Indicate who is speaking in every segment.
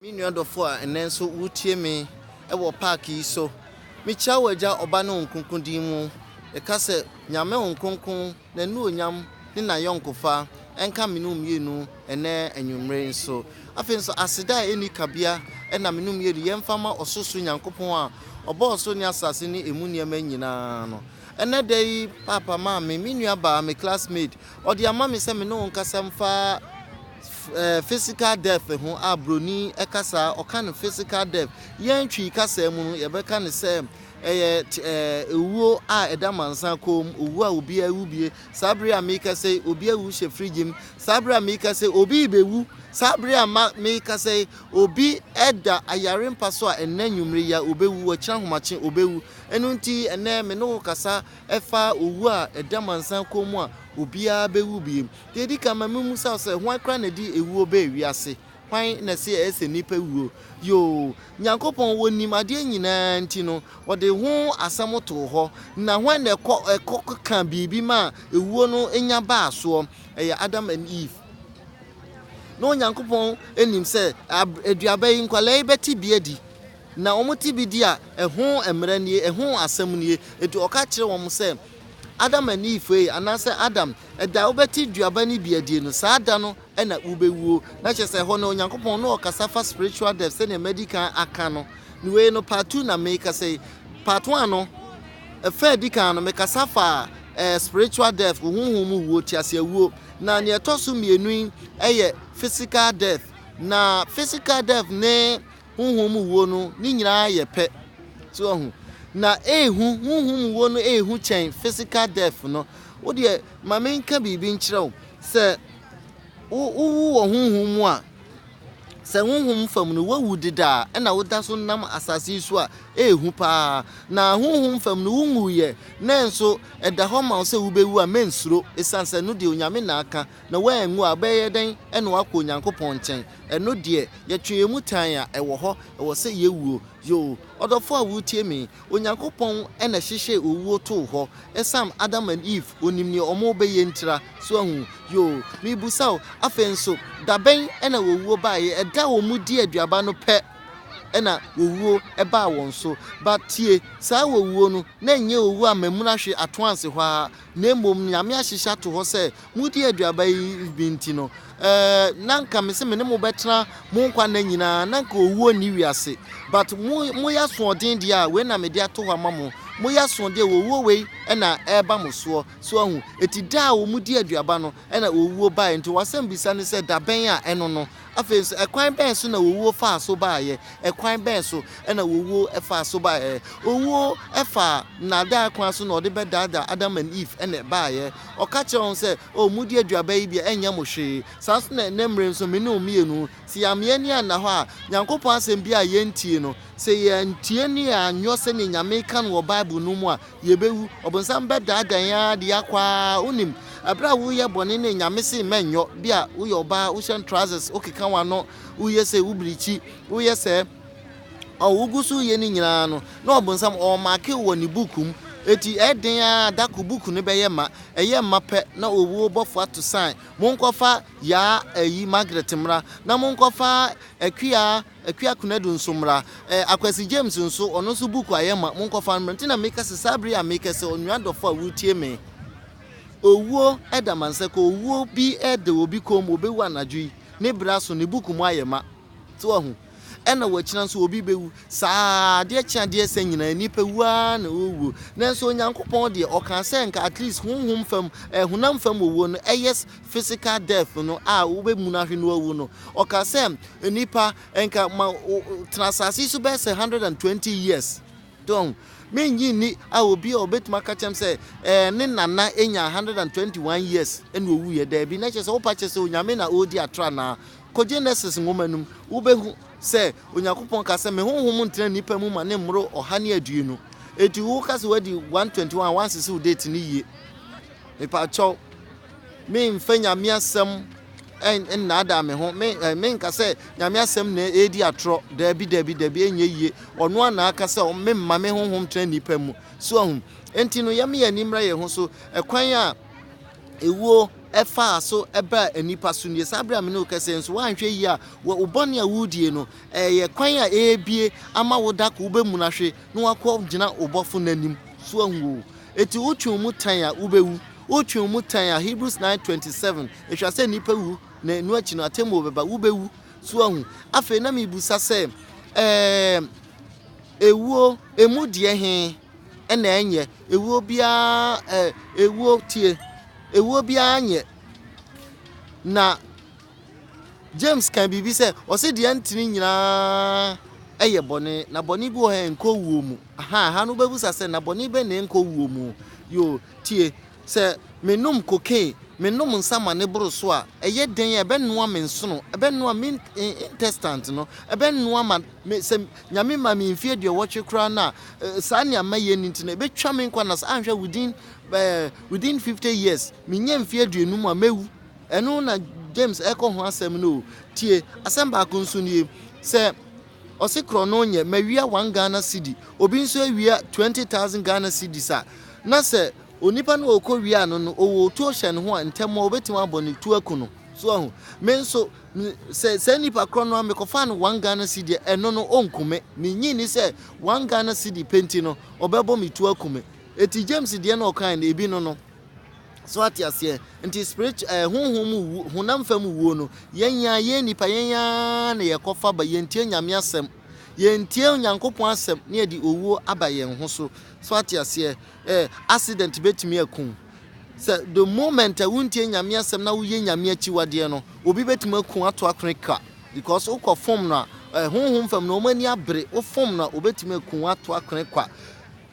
Speaker 1: Me nua dɔfo a ɛnnɛ nso woretie me wɔ park yi so, mekyia wo Agya, Ɔba ne Honhom Kronkron din mu. Yɛka sɛ Nyame Honhom Kronkron, n'anuonyam ne n'ayɔnkofa nka me ne wo mmienu ɛnnɛ anwummere nso. Afei nso aseda a ɛnni kabea na me ne wo mmienu yɛmfa ma Ɔsorosoro Nyankopɔn a ɔbɔɔ ɔsoro ne asase ne emu nneɛma nyinaa no. Ɛnnɛ da yi, Paapa maa me, me nua baa, me classmate, ɔde ama me sɛ me ne wo nkasa mfa physical death ho a broni kasa ɔka no physical death. Yɛn Twi kasa mu no yɛbɛka no sɛ ɛyɛ owuo a ɛda mansa kɔn mu, owuo a obiara wu bie. Saa bere a mekasa yi, obi awu hyɛ fridge mu. Saa bere a mekasa yi, obi rebɛwu. Saa bere a mekasa yi, obi da ayare mpa so a ɛnnɛ anwummere yi a ɔbɛwu, ɔkyena ahomakye ɔbɛwu. Ɛno nti ɛnnɛ me ne wo kasa ɛfa owu a ɛda mansa kɔn mu a obiara bɛwu bie. Deɛ ɛdi kan ma memmisa wo sɛ, hwan koraa na ɛde ewuo baa wiase? Hwan na ɛse ɛyɛ sɛ nnipa wuo? Yoo, Nyankopɔn, ɔnim adeɛ nyinaa nti no, ɔde ho asɛm too hɔ. Na hwan na ɛkɔ ɛkɔ ka biribi maa ewuo no nya baa soɔ? Ɛyɛ Adam and Eve. Na Onyankopɔn nim sɛ aduaba yi, nkwadaa yi bɛte bi adi. Na wɔte bi di a, ɛho mmara nie, ɛho asɛm nie. Enti ɔka kyerɛ wɔn sɛ, Adam and Eve ei, anaasɛ Adam, ɛda a wobɛte duaba no bi adie no, saa da no na wobɛwuo. Na kyerɛ sɛ ɛhɔ no Onyankopɔn na ɔkasa fa spiritual death sɛdeɛ madi kan aka no. Ne wei no part 2 na mekasa yi. Part 1 no, ɛfa adi kan no mekasa fa eh, spiritual death, honhom mu wuo, teaseawuo. Na nea ɛtɔ so mmienu yi yɛ physical death. Na physical death ne honhom mu wuo no, ne nyinaa yɛ pɛ. So wahu? Na ehu, honhom mu wuo no ehu kyɛn physical death no. Wo deɛ, ma menka biribi nkyerɛ wo. Sɛ wowu wɔ honhom mu a, sɛ honhom fam no, woawu dedaa, ɛna woda so nam asase yi so a, ehu paa. Na honhom fam no, wonwuiɛ, nanso ɛda hɔ ma wo sɛ wobɛwu a, mensuro, ɛsiane sɛ ɛno deɛ Onyame na aka. Na woanwu a, wobɛyɛ dɛn na woakɔ Onyankopɔn nkyɛn? Ɛno deɛ, yɛtwe yɛn mu tan a, ɛwɔ hɔ, ɛwɔ sɛ yɛwuo. Yoo, ɔdɔfoɔ a woretie me, Onyankopɔn na ɛhyehyɛɛ owuo too hɔ, ɛsiane Adam and Eve, ɔnim deɛ wɔrebɛyɛ ntira. So woahu? Yoo, merebisa wo, afei nso, da bɛn na owuo baeɛ? Ɛda a wɔdii aduaba no pɛ na owuo baa wɔn so. But tie, saa owuo no, na ɛnyɛ owuo a mamunu ahwe ato anse hɔ ara, na mmom Nyame ahyehyɛ ato hɔ sɛ modi aduaba yi bi nti no, eh, na nka mese me ne mo bɛtena mo nkwa nna nyinaa, na nka owuo nni wiase. But mo, moyɛ asoɔden deɛ a, wei na mede ato hɔ ama mo. Moyɛ asoɔden a, owuo wei na ɛreba mo soɔ. So ahu? Eti da a wɔdi aduaba no na owuo baeɛ. Nti w'asɛmbisa ne sɛ, da bɛn a ɛno no? Afei nso, ɛkwan bɛn so na owuo faa so baeɛ? Ɛkwan bɛn so na owuo faa so baeɛ? Owuo faa nnaadaa kwan so na ɔde bɛdaadaa Adam and Eve na ɛbaeɛ. Ɔka kyerɛɛ wɔn sɛ, Oh, modi aduaba yi bi a, ɛnyɛ mo hwee. Saa nso na ɛnnɛ mmerɛ yi nso, me ne wo mmienu, sɛ yɛamma yɛn ani anna hɔ a, Nyankopɔn asɛm biara a yɛntie no, sɛ yɛantie ne yɛanyɔ sɛdeɛ Nyame reka no wɔ Bible no mu a, Yɛbɛwu. Ɔbonsam bɛdaadaa yɛn ara de yɛn akɔ ara. Wonim, ɛberɛ a woreyɛ bɔne ne Nyame se mɛnyɔ, bi a woyɛ ɔbaa, wohyɛ trousers, wokeka w'ano, woyɛ sei, wo birikyi, woyɛ sɛɛ, ɔ, wogu so reyɛ ne nyinaa no, na ɔbonsam ɔremaake wo wɔ ne book mu. Enti ɛyɛ den ara da ko book no bɛyɛ ma. Ɛyɛ ma pɛ na owuo bɔfoɔ ato sign, monkɔfa Yaa ayi Margaret mmra, na monkɔfa Akua Akua Konadu nso mmra. Eh, Akwasi James nso, ɔno nso book ayɛ ma, monkɔfa no mmra. Nti na meka sɛ, saa bere yi a meka sɛ, onua dɔfo a woretie me, owuo da mansɛkɔ, owuo bi da obi kɔn mu, obewu anadwo yi, ne bere aso, ne book mu ayɛ ma. So wahu? Ɛna wakyina nso obi bewu. Saa adeɛ kye adeɛ sɛ nyinaa, nnipa wu ara na wɔwuo. Nanso Onyankopɔn deɛ, ɔkaa sɛ nka at least honhom fam, eh, honam fam owuo no, ɛyɛ physical death no a wobɛmunu ahwe no awu no. Ɔkaa sɛ, Nnipa, nka ma tena asase yi so bɛyɛ sɛ 120 years. Tɔn, mennye nni a obi a ɔbɛtumi aka kyɛm sɛ ɛɛ ne nana nya 121 years ɛna owuiɛ. Daabi, na kyerɛ sɛ wopa kyerɛ sɛ Onyame na ɔredi atorɔ anaa? Kɔ Genesis nwoma no mu, wobɛhu sɛ Onyankopɔn ka sɛ me honhom ntena nnipa mu ma ne mmoro 120. Enti woka sɛ woadi 121 a, woansese wo date no yie. Mepakyɛw, memfa Nyame asɛm nnaadaa me ho. Me, eh, menka sɛ Nyame asɛm na ɛredi atorɔ. Daabi, daabi, daabi, ɛnyɛ yie. Ɔno a na aka sɛ memma me honhom tena nnipa mu. So ahu? Enti no, yɛma yɛn ani mmra yɛn ho so. Ɛkwan a ewuo faa so baa nnipa so nie. Saa berɛ a me ne wo kasa yi nso, woanhwɛ yie a, wo bɔne a woredie no, ɛyɛ kwan a ɛrebie ama wo da ko wobɛmuna hwe na wakɔ gyina wo bɔfo no anim. So ahu o? Eti wotwe wo mu tan a, wobɛwu. Wotwe wo mu tan a, Hebrews 9:27, ɛtwa sɛ nnipa wu, na ɛno akyi no atemmuo bɛba, wobɛwu. So ahu? Afei na mebusa sɛ, ɛɛ, ewuo, emu deɛ he na ɛnyɛ? Ewuo biara, ɛɛ, ewuo, tie, ewuo biara nyɛ. Na James ka biribi sɛ, ɔse deɛ ntene nyinaa yɛ bɔne, na bɔne bi wɔ hɔ a ɛnkɔ wuo mu. Aha, ha no wobɛbusa sɛ, na bɔne bɛn na ɛnkɔ wuo mu? Yo, tie, sɛ menom cocaine, menom nsa ma ne boro so a, ɛyɛ dɛn a ɛbɛnoa me nsono, ɛbɛnoa me intestines no, ɛbɛnoa ma me, sɛ Nyame ma me mfeɛ aduɔwɔtwe koraa no a, saa nea mayɛ no nti no, ɛbɛtwa me nkwa nna so, anhwɛ within, eh, within 50 years, menya mfeɛ aduonum a, mɛwu. Ɛno na James ɛkɔ ho asɛm no o. Tie, asɛm baako nso nie, sɛ ɔse korɔno nyɛ, mawia one Ghana cedi, obi nso awia 20,000 Ghana cedis a, na sɛ onipa no a ɔkɔ wia no no, ɔwɔ otuo hyɛ ne ho a, ntɛm a ɔbɛtumi abɔ ne tuo aku no. So ahu? Me nso, sɛ saa nipa korɔ no a mekɔfaa no one Ghana cedi a, ɛno no ɔnku me. Mennye nni sɛ one Ghana cedi pɛ nti no, ɔbɛbɔ me tuo aku me. Eti James deɛ na ɔkae no, ebi no no. So ate aseɛ? Nti spiritual ɛɛ eh, honhom mu wu, honam fam wuo no, yɛn ara yɛn nipa yɛn ara na yɛkɔfa ba, yɛntie Nyame asɛm, yɛntie Onyankopɔn asɛm na yɛde owuo aba yɛn ho so. So ate aseɛ? Ɛɛ eh, accident bɛtumi akum. Sɛ the moment a wontie Nyame asɛm na woyɛ Nyame akyiwadeɛ no, obi bɛtumi aku ato akone ka because wokɔ fom no a, eh, honhom fam no wɔn ani abere, wo fom no a obɛtumi aku ato akone kwa.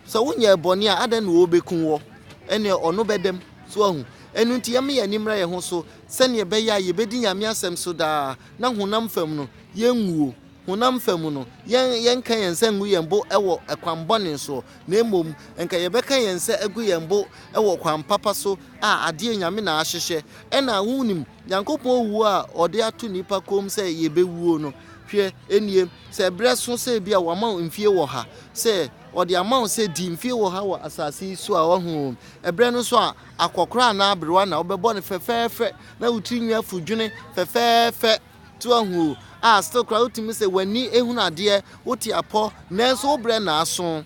Speaker 1: Sɛ wonyɛɛ bɔne a, adɛn na wɔrebɛku woɔ? Ɛnneɛ ɔno bɛdam. So woahu? Ɛno nti, yɛmma yɛn ani mmra yɛn ho so sɛdeɛ ɛbɛyɛ a yɛbɛdi Nyame asɛm so daa, na honam fam no, yɛnwuo. Honam fam no, yɛn, yɛnka yɛn nsa ngu yɛn bo wɔ ɛkwan bɔne soɔ, na mmom, nka yɛbɛka yɛn nsa agu yɛn bo wɔ kwan papa so a adeɛ Nyame na ahyehyɛ. Ɛna wonim, Nyankopɔn wuo a ɔde ato nnipa kɔn mu sɛ yɛbɛwuo no, hwɛ, ɛnie, sɛ ɛberɛ so sɛ ebia wama wo mfie wɔ ha, sɛ Ɔde ama wo sɛ di mfie wɔ ha wɔ asase yi so a, wahu o. Ɛberɛ no nso a, akɔkora anaa aberewa na wobɛbɔ no fɛfɛɛfɛ na wo tiri nwi afu dwene fɛfɛɛfɛ. So wahu o. A still koraa wotumi sɛ w'ani ehunu adeɛ, wote apɔ, nanso wo berɛ na aso.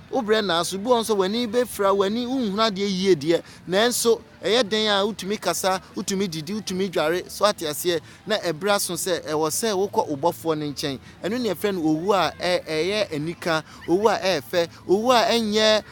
Speaker 1: Wo berɛ na aso. Bi wɔ hɔ nso w'ani bɛfira, w'ani wonhunu adeɛ yie deɛ, nanso ɛyɛ den a wotumi kasa, wotumi didi, wotumi dware. So ate aseɛ? Na ɛberɛ aso sɛ ɛwɔ sɛ wokɔ wo bɔfoɔ no nkyɛn. Ɛno na yɛfrɛ no owu a ɛyɛ anika, owu a ɛyɛ fɛ, owu a ɛnyɛ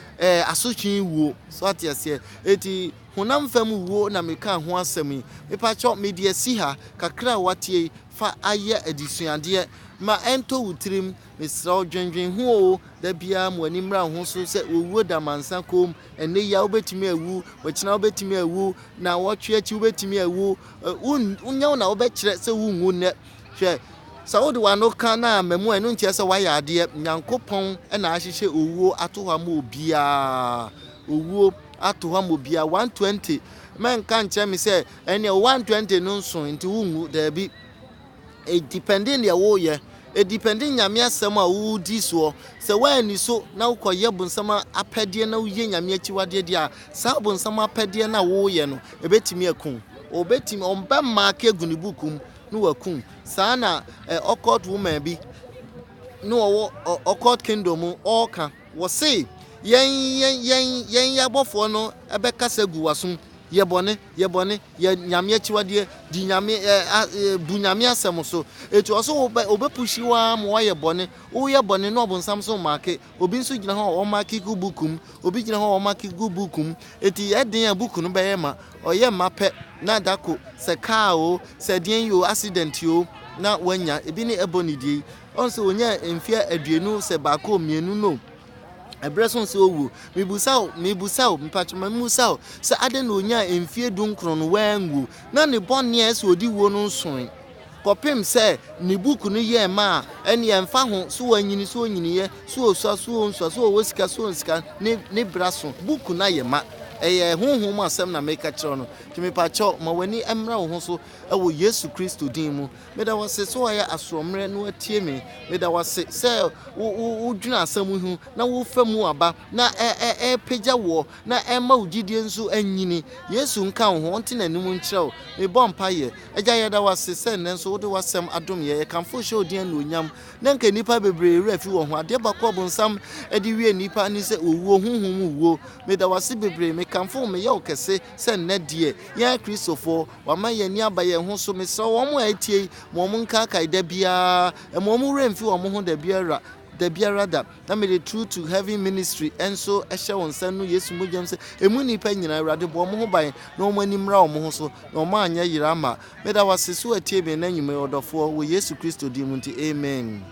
Speaker 1: asotwe wuo. So ate aseɛ? Enti honam fam wuo na meka ho asɛm yi. Mepakyɛw, mede asi ha, kakra a woateɛ yi, fa ayɛ adesuadeɛ. Ma ɛntɔ wo tirim. Mesrɛ wo, dwendwen ho oo. Da biara ma w'ani mmra wo ho so sɛ owuo da amansa koom. Ɛnnɛ yi ara wobɛtumi awu, ɔkyena wobɛtumi awu, nnawɔtwe akyi wobɛtumi awu. Wonyɛ wo na wobɛkyerɛ sɛ wonwu nnɛ. Hwɛ, sɛ wode w'ano ka na amma mu a, ɛno nkyerɛ sɛ woayɛ adeɛ. Nyankopɔn na ahyehyɛ owuo ato hɔ ama obiara. Owuo ato hɔ ama obiara. 120, mɛnka nkyerɛ me sɛ ɛneɛ 120 no nso nti wonwu. Daabi. Ɛdipɛnde deɛ woyɛ. Ɛdipɛnde Nyame asɛm a wodi soɔ. Sɛ woanni so na wokɔyɛ bonsam apɛdeɛ na woyɛ Nyame akyiwadeɛ deɛ a, saa bonsam apɛdeɛ no a woyɛ no, ɛbɛtumi aku wo. Ɔbɛtumi, ɔbɛmaake agu ne book mu na waku wo. Saa na eh, occult woman bi na ɔwɔ occult kingdom mu ɔreka. Wɔse yɛn yɛn yɛn yɛn yɛn abɔfoɔ no bɛkasa gu w'asom. Yɛ bɔne, yɛ bɔne, yɛ Nyame akyiwadeɛ, di Nyame ɛ a ɛ bu Nyame asɛm so. Eti ɔso wobɛ ɔbɛpushi wo ara ma woayɛ bɔne. Woyɛ bɔne na ɔbonsam nso make. Obi nso gyina hɔ a ɔmake gu book mu. Obi gyina hɔ a ɔmake gu book mu. Eti yɛ den a book no bɛyɛ ma. Ɔyɛ ma pɛ na da ko sɛ car o, sɛ deɛn yi o, accident o, na wanya. Ebi ne Ebony deɛ yi. Ɔn sɛ ɔnyaa mfeɛ 20 sɛ baako o mmienu no. Ɛberɛ so sɛ ɔwuo. Mebusa wo, mebusa wo, mpakyɛ ma mebusa wo, sɛ adɛn na ɔnyaa mfeɛ 19 no wanwuo? Na ne bɔne a ɛsɛ ɔdi wuo no nsoe. Kɔpem sɛ ne book no yɛɛ ma a, ɛnneɛ ɛmfa ho so wanyini, so ɔnyiniiɛ, so ɔsua, so ɔnsua, so ɔwɔ sika, so ɔnni sika, ne, ne bra so. Book no ayɛ ma. Ɛyɛ honhom mu asɛm na meka kyerɛ wo no. Nti mepakyɛw, ma w'ani mmra wo ho so wɔ Yesu Kristo din mu. Meda wo ase sɛ woayɛ asoɔmmerɛ na woatie me. Meda wo ase sɛ wodwene asɛm yi ho na wofa mu aba na ɛrepagya woɔ na ɛma wo gyidie nso anyini. Yesu nka wo ho, ɔnte n'anim nkyerɛ wo. Mebɔ mpaeɛ. Agya, yɛda wo ase sɛ nnɛ nso wode w'asɛm adom yɛn. Yɛkamfo wo hyɛ wo din anuonyam. Na nka nnipa bebree werɛ afi wɔn ho. Adeɛ baako a ɔbonsam de wie nnipa ne sɛ owuo, honhom mu wuo. Meda wo ase bebree, mekamfo wo, meyɛ wo kɛse sɛ nnɛ deɛ yɛn Akristofoɔ, wama yɛn ani aba yɛn ho so. Mesrɛ wo, wɔn a ɛtie yi, ma wɔn nkaakae da biara, mma wɔn werɛ mfi wɔn ho da biara, da biara da. Na mede True to Heaven Ministry nso hyɛ wo nsa nu Yesu mogya mu sɛ ɛmu nnipa nyinaa, Awurade bɔ wɔn ho ban na wɔn ani mmra wɔn ho so na wɔn anyɛ yera amma. Meda wo ase sɛ woatie me nnɛ anwummere, ɔdɔfoɔ, wɔ Yesu Kristo din mu nti, amen.